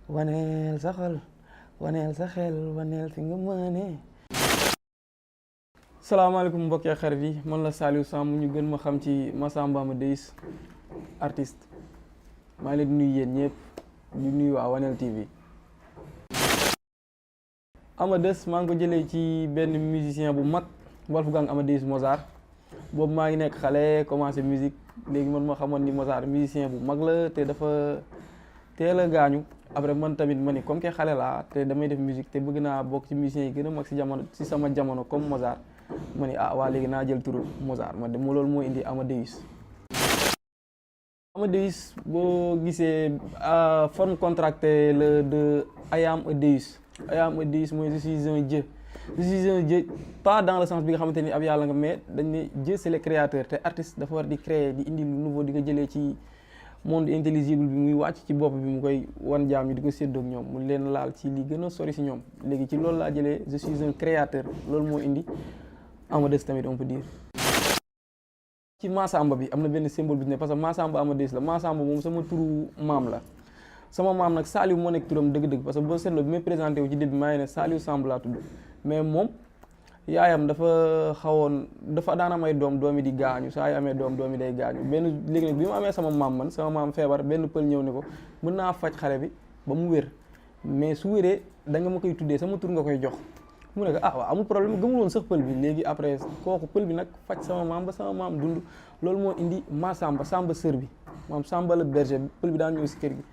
waneel sa xol waneel sa xel waneel fi nga mëne. salaamaaleykum mbokki ak xarit yi man la Saliou Samb ñu gën ma xam ci Massamba Ama Deus artiste maa ngi leen di nuyu yéen ñëpp di nuyu waa Waneel TV. Ama Deus maa ngi ko jëlee ci benn musicien bu mag Wolfgang Amadeus Mozart boobu maa ngi nekk xale commencé musique léegi man ma xamoon ni Mozart musicien bu mag la te dafa teel a gaañu. après man tamit ma ni comme que xale laa te damay def musique te bëgg naa bokk ci musiciens yi gën a mag si jamono si sama jamono comme Mozart ma ni waa léegi naa jël turu Mozart ma dem loolu moo indi Ama Deus. Ama Deus boo gisee forme contractée le de I am a Deus. I am a Deus mooy je suis un dieu. Je suis un dieu pas dans le sens bi nga xamante ni ab yàlla nga mais dañ ne Dieu c'est le créateur te artiste dafa war di créer di indi lu nouveau di nga jëlee ci monde intelligible bi muy wàcc ci bopp bi mu koy wan jaam yi di ko séddoog ñoom mu leen laal ci li gën a sori si ñoom léegi ci loolu laa jëlee je suis un créateur loolu moo indi Ama Deus tamit on peut dire. ci Massamba bi am na benn symbole bi ne parce que Massamba Ama Deus la Massamba moom sama turu maam la sama maam nag Saliou moo nekk turam dëgg-dëgg parce que boo seetloo bi may présenté wu ci début maa ngi ne Saliou Samb laa tudd mais moom yaayam dafa xawoon dafa daan amay doom yi di gaañu saa yu amee doom yi day gaañu benn léegi nag bi mu amee sama maam feebar benn pël ñëw ni ko mën naa faj xale bi ba mu wér mais su wéree da nga ma koy tuddee sama tur nga koy jox mu ne ko waaw amul problème gëmul woon sax pël bi léegi après kooku pël bi nag faj sama maam ba sama maam dund loolu moo indi Massamba Samba sër bi maam Samba la berger pël bi daan ñëw si kër gi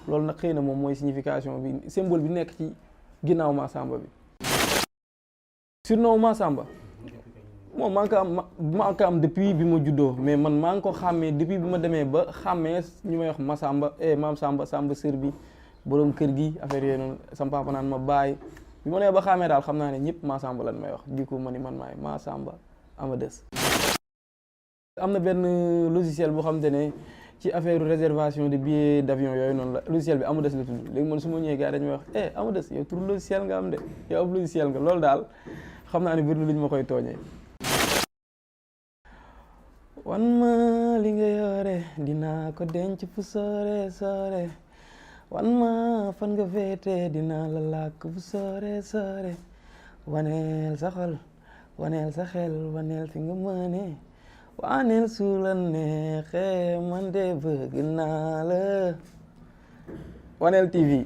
loolu nag xëy na moom mooy signification bi symbole bi nekk ci ginnaaw Massamba bi. surnom Massamba moom maa ngi ko am depuis bi ma juddoo mais man maa ngi ko xàmmee depuis bi ma demee ba xàmmee ñu may wax Massamba maam Samba Samba sër bi borom kër gi affaire yooyu noonu sama papa naan ma bàyyi bi ma nee ba xàmmee daal xam naa ne ñëpp Massamba lan may wax du coup ma ni man maay Massamba Ama Deus. am na benn logiciel boo xamante ne ci affaire réservation de billets d'avion yooyu noonu la logiciel bi Ama Deus la tudd léegi man su ma ñëwee gars dañu may wax Ama Deus yow tur logiciel nga am de yow ab logiciel nga loolu daal xam naa ne bëri na lu ñu ma koy tooñee. wan ma li nga yore dinaa ko denc fu sore sore wan ma fan nga féete dinaa la làkk fu sore sore waneel sa xol waneel sa xel waneel fi nga mëne waneel su la neexee man de bëgg naa la. Waneel TV.